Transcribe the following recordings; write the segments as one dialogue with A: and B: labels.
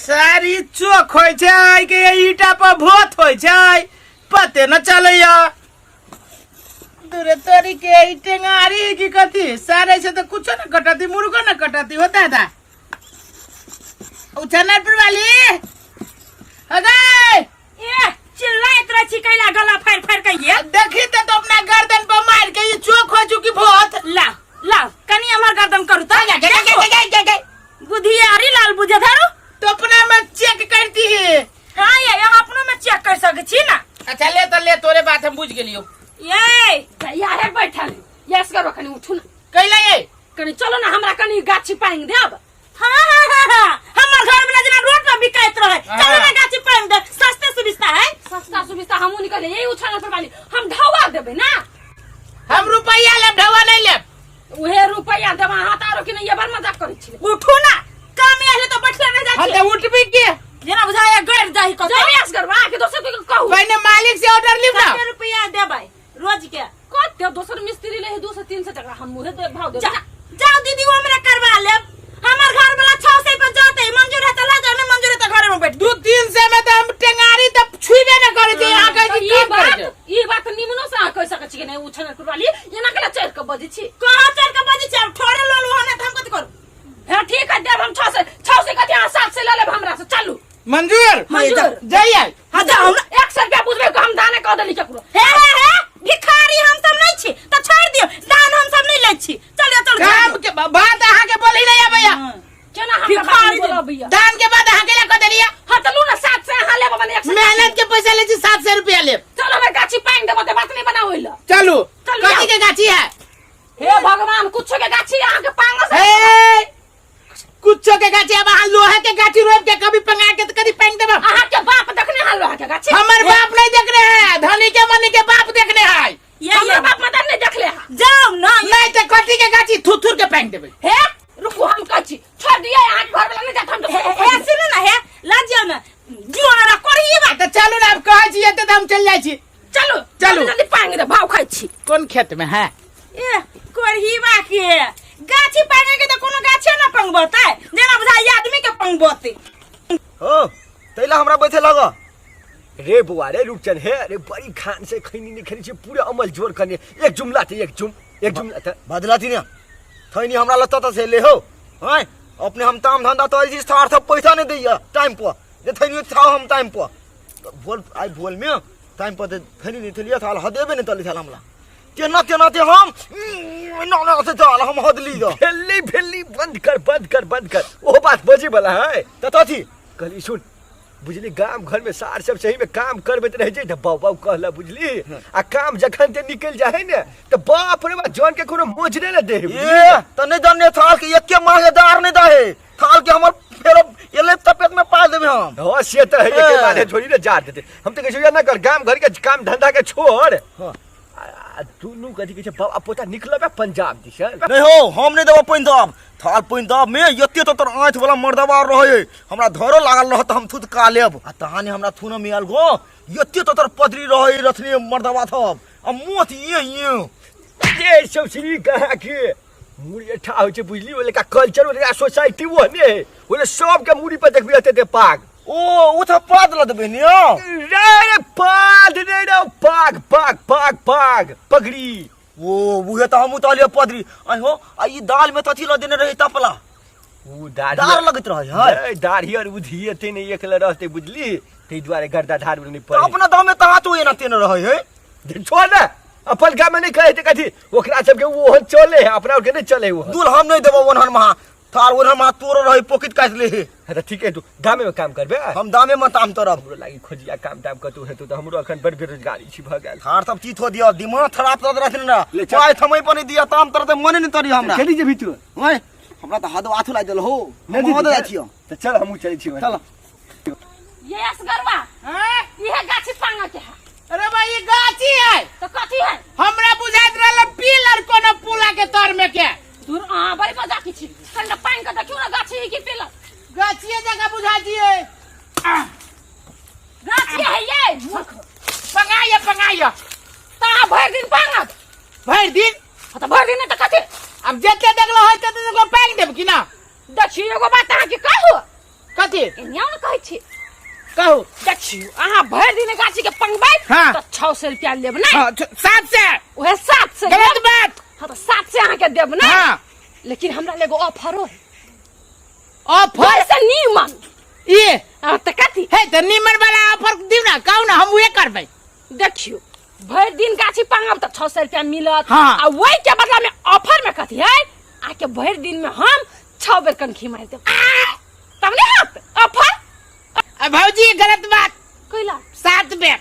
A: सारी चोख होइ छै कि ईटा पर भोत होइ छै, पते न चलैया। दूरे तोरी के ई टेंगारी की कथी सारे से तो कुछो न कटती, मुर्गो न कटती होता है दा। उछनरपुर वाली अगे
B: ए चिल्लाइत रह छी कैला गला फाड़ फाड़ के ये
A: देखी तो अपना गर्दन पर मार के ई चोख हो चुकी भोत।
B: ला ला कनी हमर गर्दन करू त
A: गे, गे, गे, गे, गे, गे।
B: बुधियारी लाल बुझे धरू
A: तो अपना में चेक करती है।
B: हाँ ये हम अपनो में चेक कर सके छी ना।
A: अच्छा ले तो ले, तोरे बात हम बुझ गेलियो।
B: ये
C: यारे बैठल यस करो कनी उठू ना।
A: कैला ये
C: कनी चलो ना हमरा कनी गाछी पांग देब।
B: हाँ हाँ हाँ हाँ हमर घर वाला जना रोड पर बिकायत रहे। चलो ना गाछी पांग दे, सस्ते सुविस्ता है।
C: सस्ता सुविस्ता हमू निकले यही उछाल पर वाली हम ढवा देबे ना।
A: हम रुपया लेब, ढवा नहीं लेब।
C: उहे रुपया देबा हाथ आरो कि नहीं ये बार मजाक करै छी।
B: उठू ना काम आले तो बैठले रह
A: हम
B: जाछी।
A: तो उठबी के
B: जेना बुझाया गैर जाही कतौ।
C: जब यस करबा के दोसर के कहू।
A: पहले मालिक से ऑर्डर लिब ना।
B: कते रुपया देबै रोज के?
C: कते दोसर मिस्त्री ले 200 300 टका हम मुहे दे भाव देबै।
B: जाओ दीदी वो हमरा करवा लेब। हमर घर वाला 600 पर जाते मंजूर है त ला जाओ, नहीं मंजूर है त घरे में बैठ।
A: 2-300 में तो हम टेंगारी त छुइबे न करै छी, अहाँ कहै छी
C: ई
A: काम करै
C: बात
A: छी।
C: ई बात निमनो से अहाँ कहि सकै छी कि नहीं उछन कुरवाली एना केना चढ़ के बजै छी?
B: कहाँ चढ़ के बजै छी? अब ठोरे लोल वहाँ त हम कथि करू?
C: हां ठीक है देब हम 600, 600 कथि अहाँ 700 ले लेब हमरा से। चलू
A: मंजूर
C: मंजूर।
A: जाइए।
B: हां जाऊ ना।
C: 100 रुपया बुझबे को हम दाने कह देली केकरो।
B: हे हे हे भिखारी हम सब नहीं छी त छोड़ दियो, दान हम सब नहीं लै छी। चलियो चल
A: काम के बात अहाँ के बोली नहीं आबैया।
C: केना हमरा
B: भिखारी
C: बात बोलबैया?
A: दान के बाद अहाँ के ला कह देलिया।
C: हां त लू ना 700 अहाँ लेब माने 100।
A: मेहनत के पैसा ले छी 700 रुपया लेब।
C: चलो हमरा गाछी पानि देबो त बात नहीं बनाओ ल।
A: चलू।
C: चलू,
A: कथी
C: जाओ।
A: के गाछी है?
C: हे भगवान कुछो के गाछी अहाँ के पांगो से।
A: हे कुछो के गाछी, अब अहाँ लोहे के गाछी रोप के कभी पंगा के त कभी पानि देबो।
C: अहाँ के बाप देखने है लोहा के गाछी?
A: हमर बाप नहीं देखने है, धनी के मनी के बाप देखने है।
B: ये
C: हमर
B: ये
C: बाप मदर नहीं देखले है।
B: जाओ ना।
A: नहीं त कथी के गाछी थुथुर के पानि देबै।
C: हे रुकू हम कहै छी छोड़ दिए अहाँ के घर वाला नहीं जात हम तो
B: हे हे सुनू ना, हे ला जाओ ना जियो ना करिए बात।
A: त चलू ना, अब कहै छी एते त हम चल जाइ छी।
C: चलू
A: चलू।
C: जल्दी पानि दे भाव खाइ छी।
A: कोन खेत में है?
B: ए कोरहीबा के गाछी पांगे के त कोनो गाछे ना पंगबतै, जेना बुझाइ आदमी के पंगबतै।
D: हो तैला हमरा बैठे लग रे बुआ रे रूपचंद हे अरे बड़ी खान से खैनी नहीं खेली छी पूरा अमल जोर कने एक जुमला थे एक जुम एक जुमला थे
E: बदला थी ना थैनी हमरा लत्ता त से ले हो हैं अपने हम ताम धंधा तो इस थार सब पैसा नहीं दैया टाइम पर जे थैनी था हम टाइम पर बोल आई बोल में टाइम पर थैनी नहीं थलिया थाल हदेबे नहीं तली थाल हमरा तेना तेना ते हम ना ना से चाल हम हदली द
D: भेली भेली बंद कर बंद कर बंद कर ओ बात बजे वाला है
E: त तथी
D: कहली सुन बुझली गाम घर में सार सब सही में काम करबे त रह जाए त बाऊ बाऊ कहला बुझली आ काम जखन ते निकल जाए ने त बाप रे बाप जन के कोनो मोजरे न दे
E: ए त नहीं जाने थाल के एके माह के दार नहीं दहे थाल के हमर फेरो एले तपेत में पाल देबे हम।
D: हां से त है एके मारे थोड़ी ने जा देते हम त कहै ना कर गाम घर के काम धंधा के छोड़।
E: हां।
D: आ दुनू कथी कहै छै बाबा पोता निकलबे पंजाब दिस।
E: नहीं हो हम नहीं देबो पंजाब थाल पंजाब में एते तो तोर आँख वाला मर्दवा रहे हमरा धरो लागल रहत हम थुतका लेब आ तहाने हमरा थुन मियल गो एते तो तोर पदरी रहे रथनी मर्दवा थब आ मोत ये ये
D: ये सब श्री कहा के मुड़ी एठा होइ छै बुझली ओले का कल्चर ओले का सोसाइटी वो ने ओले सब के मुड़ी पर देखबी एते ते पाग
E: ओ ओ त पाद ल देबे ने
D: रे रे पाद रे रे पाग पाग पाग पाग पगड़ी
E: ओ उहे त हमहु तलिए पदरी आइ हो आ ई दाल में तथी ल देने रही तपला
D: उ दाढ़ी
E: दार लगैत रहे है
D: ए, दाढ़ी और उधी एते नहीं एकला रहते बुझली ताहि दुआरे गर्दा धार नहीं
E: त
D: पड़े
E: अपना दाम में त हाथ एना तेने रहे है
D: छोड़ ना अपन गाम में नहीं कहे थे कथी ओकरा सबके ओहन चले है अपना के नहीं चले वो
E: दूल हम नहीं देबो ओनहन महा थार ओनहन महा तोरो रहे पोकिट काट ले हे।
D: हाँ, त ठीक है तू गामे में काम करबे
E: हम दामे में ताम तरब
D: हमरो लागी खोजिया काम ताम कतौ हेतौ त हमरो अखन बड़ बेरोजगारी छी भ गेल
E: थार सब चीज हो दिया दिमाग खराब तर रहथिन ना
D: ले चल।
E: पाय थमै पर नहीं दिया ताम तर त मने नहीं तरी हमरा
D: चली जेबही तू
E: ओए हमरा त हद आथु लागि गेल हो
D: नहीं
E: हम हद
D: दीदी,
E: जाइ छियो
D: त चल हमहूँ चलै छी
E: चल
C: ये असगरवा
A: हैं?
C: ये गाछी पांगा के है।
A: अरे भाई ये गाछी है
C: तो कथी है?
A: हमरा बुझाइत रहल पीलर कोनो पुला के तर में के।
C: दूर अहाँ बड़ी मजा की छी कनिटा पानि के देखियौ ने गाछी है कि पीलर।
A: गाछिए जगह बुझा दिए।
C: गाछी है ये मूर्ख।
A: पंगाइए पंगाइए।
C: तो अहाँ भरि दिन पांगब।
A: भरि दिन?
C: हाँ, तो भरि दिन नहि तऽ कथी?
A: अब जते देखलो होय तते देखलो पांग देब कि ना?
C: देखियौ एगो बात अहाँके कहू।
A: कथी? कथी
C: एनिया ने कहै छी।
A: कहू।
C: देखियौ अहाँ भरि दिन गाछी के पंगबै
A: हाँ।
C: तऽ 600 रुपया लेब नहि?
A: हाँ, 700।
C: उहे 700।
A: गलत बात।
C: हाँ तऽ 700 अहाँके देब नहि?
A: हाँ।
C: लेकिन हमरा लग एगो ऑफरो है।
A: ऑफर?
C: से नीमन।
A: ये?
C: हाँ, तऽ कथी?
A: हे तऽ नीमन वाला ऑफर दियौ ना, कहू ना, हम उहे करबै।
C: देखियौ भरि दिन गाछी पांगब तऽ 600 रुपया मिलत।
A: हाँ।
C: आ वही के बदला में ऑफर में कथी है, आके भरि दिन में हम 6 बेर कनखी मारि देब। तब नहीं हाथ ऑफर।
A: आ भौजी गलत बात।
C: कैला?
A: 7 बेर।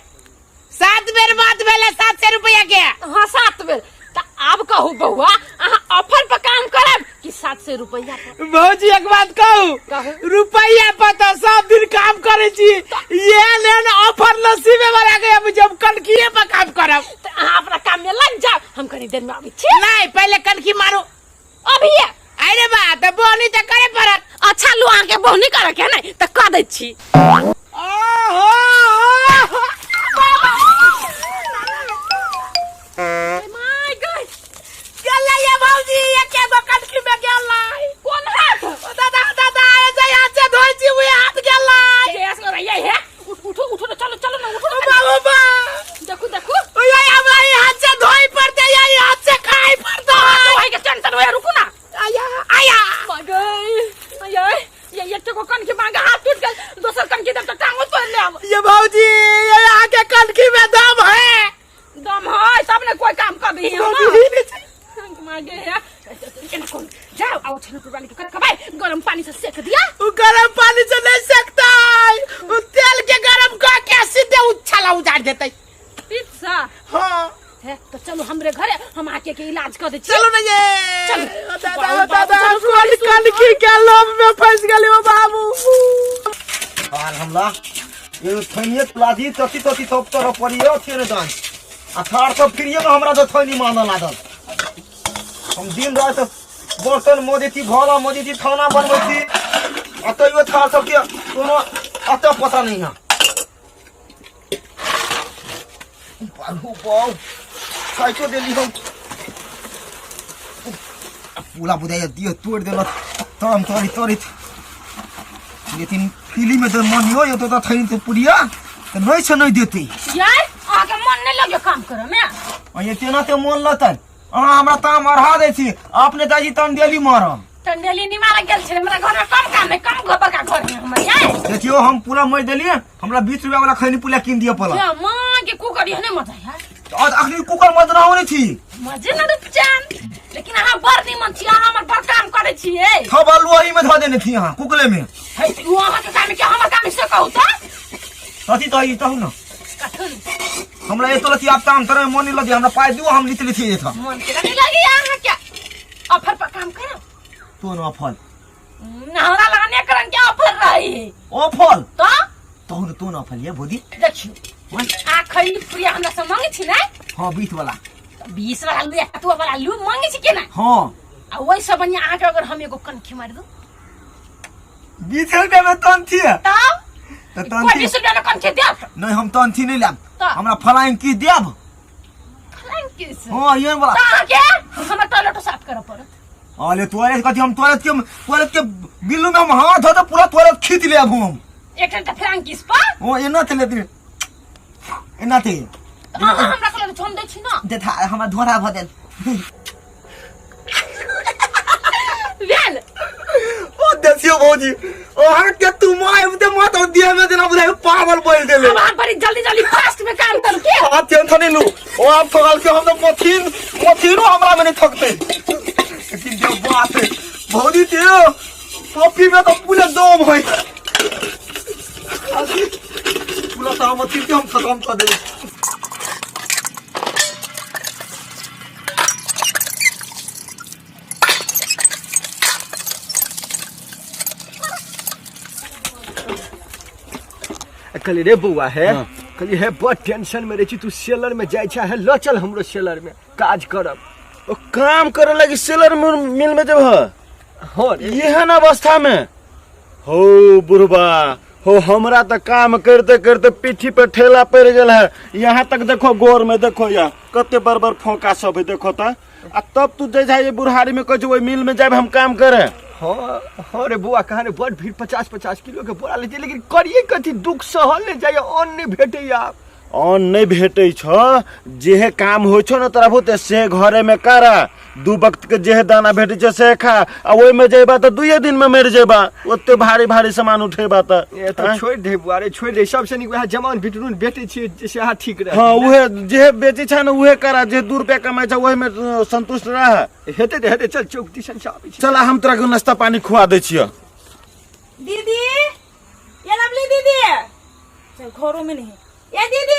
A: 7 बेर बात भेलै 700 रुपया के।
C: हाँ 7 बेर। तऽ आब कहू बौआ, अहाँ ऑफर पर काम करब कि 700 रुपया पर?
A: भौजी एक बात कहू?
C: कहू।
A: रुपया पर तऽ सब दिन काम करै छी, ये लेन ऑफर नसीबे वाला के अब जब कनखिए पर काम करब।
C: तऽ अहाँ अपना काम में लग जाओ, हम कनी देर में आबै छी।
A: नहीं, पहले कनखी मारू।
C: अभी?
A: अरे बा तऽ बोनी तऽ करे पड़त।
C: अच्छा लू, अहाँके बोनी करे के नहीं तऽ कऽ दै छी।
A: ओहो।
C: My God.
A: गेलै ये भौजी, एके गो कनखी में गेलै।
C: कोन हाथ?
A: ओ दादा, दादा, ए जे हाथ से धोइ छी, उहे हाथ गेलै।
C: जे असगर है, ये है। उठ, उठो, उठो ना, चलो, चलो ना, उठो ना।
A: बाबू, बा।
C: देखो, देखो।
A: ओ ये हमरा ई हाथ से धोइ पड़तै, ये ई हाथ से खाइ पड़तै।
C: हाँ, तो है के टेंशन होय, रुकू ना।
A: आया, आया।
C: My God. आया, ये एक को कनखी मांगा, हाथ टूट गेल, दोसर कनखी देब तो टांगो तोड़ लेब।
A: ये भौजी, ये यहाँ के कनखी में दम है।
C: दम है तब ने कोई काम कर दी हम।
A: भौजी, ही नहीं छै।
C: मागे है। एना कोन? जाओ, आओ छेना पुरवाली के कर कबाई, गरम पानी से सेक दिया।
A: वो गरम पानी से नहीं सेकता है, वो तेल के गरम कर के सीधे उछाला उजाड़ देते।
C: पिज्जा?
A: हाँ।
C: है, तो चलो हमरे घरे, हम आके के इलाज कर दे छी।
A: चलो ना ये।
C: चलो।
A: ओ दादा, ओ
C: बाबू,
A: दादा,
C: चलो,
A: कौन
C: सुनो,
A: कनखी के लोभ में फंस गेली ओ बाबू।
E: आर हमरा ये थैनिए लादी तती तती थोप तर पड़ियो थिए ने दान। आ थार सब फिरिए में हमरा तो थैनी मानल लागल। हम दिन रात बर्तन मोजैती, भला मोजैती, खाना बनबैती, आ तैयो थार सबके कोनो अतः पता नहीं है। बाबू बाबू काटो देली हम। पूला बुझाइया दियो तोड़ देलक तम तोरी तोरी। लेकिन पीली में तो मन हो तो थैनी तो पुरिया तो नहीं से नहीं देती।
C: यार अहाँके मन नहीं लगे काम करे में?
E: आ ये तेना ते मन लगतै। अहाँ हमरा ताम अढ़ा दै छी, अपने जाइ छी तहन डेली मरम।
C: टंडेली नहीं मारा गेल छलै, हमरा घर में कम काम है, कम घर बड़का घर है हमर यार।
E: देखियो हम पूरा मर देलिए, हमरा 20 रुपया वाला खैनी पुलिया कीन दिए पड़ल।
C: या मां के कुकर एहने मजा यार।
E: और अखनी कुकर मत रहो नहीं थी।
C: मजे न रुपचान, लेकिन अहाँ बड़ निमन छी, अहाँ हमर बड़ काम करै छियै।
E: सब आलू ओही में धऽ देने थी अहाँ कुकले में।
C: है तऽ उ अहाँ के काम के हमर काम से कहू तऽ?
E: कथी तऽ ई कहू ना।
C: कथन?
E: हमरा एतो लती आब काम करे मन नहीं लगी, हमरा पाई दियो हम लित लिखिए था।
C: मन के नहीं लगी अहाँ के। ऑफर पर काम करो।
E: तो न ऑफर?
C: ना हमरा लगाने करन के ऑफर रही।
E: ऑफर?
C: तो?
E: तो न तो न ऑफर ये भोदी।
C: देखियो। आ खैनी प्रिया हमरा से मांगे छी ना?
E: हां 20 वाला।
C: 20 वाला लू, तू वाला लू मांगे छी केना?
E: हां।
C: आ ओइ से बढ़िया अहाँ के अगर हम एगो कनखी मारि दू।
E: 20 रुपया में तन थी।
C: तब?
E: तो तन
C: कोई
E: थी।
C: 20 रुपया में कनखी देब?
E: नहीं हम तन थी नहीं लेब।
C: तो?
E: हमरा फलाइन की देब?
C: फलाइन की से?
E: हां, ये वाला।
C: तो अहाँ के हमरा टॉयलेट साफ करऽ पड़त।
E: अरे टॉयलेट कथी, हम टॉयलेट के बिल्लू में हम हाथ धो तो पूरा टॉयलेट खींच लेब हम।
C: एक घंटा फलाइन किस पर?
E: ओ एना थे लेती। एना थे।
C: तो अहाँ हमरा कहलक छोड़ दै छी ना।
E: देखा हमरा धोरा भ गेल।
C: भेल।
E: ओ देखियो भौजी, अहाँ के तू माय उते मत और दिया में देना बुझाय पागल बोल देले।
C: अब अहाँ बड़ी जल्दी जल्दी फास्ट में काम करू के?
E: आप टेंशन नहीं लू। ओ आप थकल के हम तो मथिनो हमरा में नहीं थकते। लेकिन जो बात है भौजी ते पप्पी में तो पूरा दम है। पूरा तो हम के हम खत्म कर देले।
D: कहली रे बौआ है, कहली हे बड़ टेंशन में रहे छी, तू सेलर में जाइ छा है, ल चल हमरो सेलर में काज करब।
F: ओ काम करे लगी सेलर मिल में जब है?
D: हाँ रे।
F: एहन अवस्था में हो बुढ़बा हो, हमरा तो काम करते करते पीठी पे ठेला पड़ गेल है, यहाँ तक देखो गोर में देखो या कते बड़ बड़ फोका सब है देखो त। आ तब तू जे जाय बुढ़ारी में कहै छै, ओहि मिल में जाब हम काम करे।
D: हाँ हाँ रे बौआ, कहाँ रे बड़ भीड़, 50-50 किलो के बोरा लै छै, लेकिन करिए कथी, दुख सहल नहि जाइए, अन्न नहि भेटैया।
F: अन्न नहि भेटै छौ, जेहे काम होइ छौ ने तोरा बहुते से घरे में करा, 2 वक्त के जेहे दाना भेटै छै से खा, आ ओहिमे जेबा तऽ 2 दिन में मरि जेबा, ओते भारी भारी सामान उठेबा तऽ।
D: ए तऽ
F: आँय?
D: छोड़ि दे बुआ रे, छोड़ि दे, सबसे नीक वएह जमान बिटरून बेचै छियै सेहा ठीक रहै।
F: हाँ, उहे जेहे बेचै छै ने उहे करा, जे 2 रुपया कमाइ छै ओहिमे संतुष्ट रह।
D: हेतै तऽ हेतै, चल चौक दिसन से आबै छी।
F: चल हम तोरा के नाश्ता पानी खुआ दै छियौ।
B: दीदी, ये लवली दीदी, चल घरों में नहीं। ये दीदी।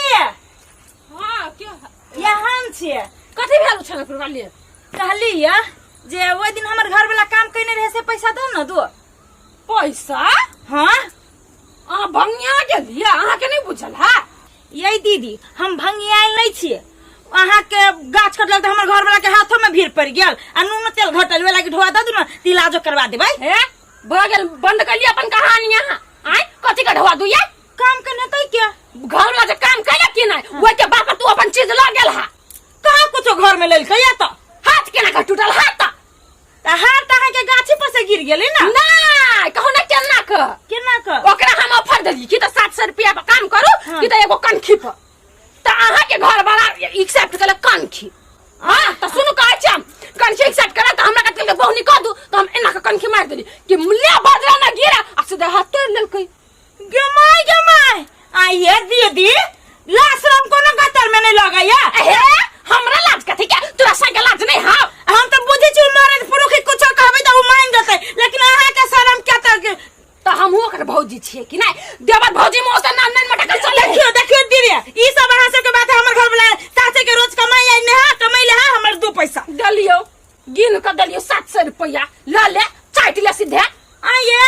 C: हाँ, क्यों?
B: ये हम छियै।
C: कथी भेल छलै पुरवाली?
B: कहली या जे ओहि दिन हमर घर वाला काम कयने रहे से पैसा दो न दो।
C: पैसा?
B: हाँ।
C: अहाँ भंगिया गेलियै, अहाँके नहि बुझल है?
B: ये दीदी, हम भंगियायल नहीं छियै। अहाँके गाछ कटलक तऽ हमर घर वाला के हाथो में भीड़ पड़ि गेल आ नून तेल घटल, ओहि लागी ढोआ दऽ दू ने, तऽ इलाजो करवा देबै।
C: हे, भऽ गेल, बंद कर लिअ अपन कहानी अहाँ। आँय, कथी के ढोआ दुइया?
B: काम केने तै के?
C: घर वाला जे काम कैलक कि नहि, ओहि के बाप तू अपन चीज लऽ गेल हा।
B: कहाँ कुछो घर में लेलकै या तऽ?
C: हाथ केना के टूटल हाथ तऽ?
B: तऽ हाथ तऽ अहाँके गाछी पर से गिर गेलै ने।
C: नहि, कहू ने केना के?
B: केना के?
C: ओकरा हम ऑफर देलियै कि तऽ 700 रुपया पर काम करू कि तऽ एगो कनखी पर, तऽ अहाँके घर वाला एक्सेप्ट केलक कनखी। हाँ, तऽ सुनू कहै छी हम, कनखी एक्सेप्ट केलक तऽ हमरा कहलकै बहुनी कऽ दू, तऽ हम एना के कनखी मारि देली कि ले बजरा ना गिरा, आ सीधा हाथ तोड़ि लेलकै।
B: गेमाय गेमाय, आ ये दीदी लाशरम कोनो गतर में नहीं लगैया।
C: हे, हमरा लाज कथी के, तोरा संगे लाज नहीं हाव।
B: हम तऽ बुझै छी मरद पुरुष कुछो कहबै तऽ ओ मान जेतै, लेकिन अहाँके शरम के तक?
C: तऽ हमहूँ ओकर भौजी छियै कि नहि? देवर भौजी में ओसे नाम नहीं मटकल चले।
B: देखियो देखियो दीदी, ई सब अहाँ सबके बात है। हमर घर वाला सासे के रोज कमाई आई नेहा कमाई ले हमर 2 पैसा
C: दलियो, गिन के दलियो 700 रुपया ल ले, चाटि ले सीधे।
B: आये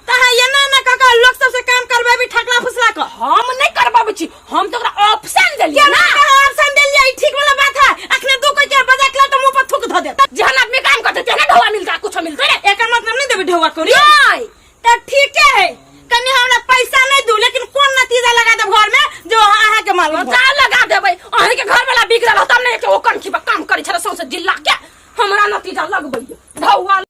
B: तहाँ ये ना ना काका लोग सबसे काम करबेबी ठकला फुसला क।
C: हम नहीं करबाबै छी, हम तो ओकरा ऑप्शन देलियै
B: केना
C: ना।
B: कहाँ ऑप्शन देलियै? ई ठीक वाला बात है। अखने 2 कोई के बजा के तो मुंह पर थूक धऽ देत।
C: जहन आदमी काम करते तेहने ढौआ मिलता, कुछो मिलते रे।
B: एकर मतलब नहीं देबी ढौआ करी?
C: नहीं।
B: त ठीके है, कनी हमरा पैसा नहीं दू, लेकिन कोन नतीजा लगा देब घर में जो अहाँ के मालूम हो?
C: जा लगा देबै, अहीं के घर वाला बिगड़ल हो तब ने के ओ कनखी पर काम करै छलै सौंसे जिला के, हमरा नतीजा लगबै ढौआ।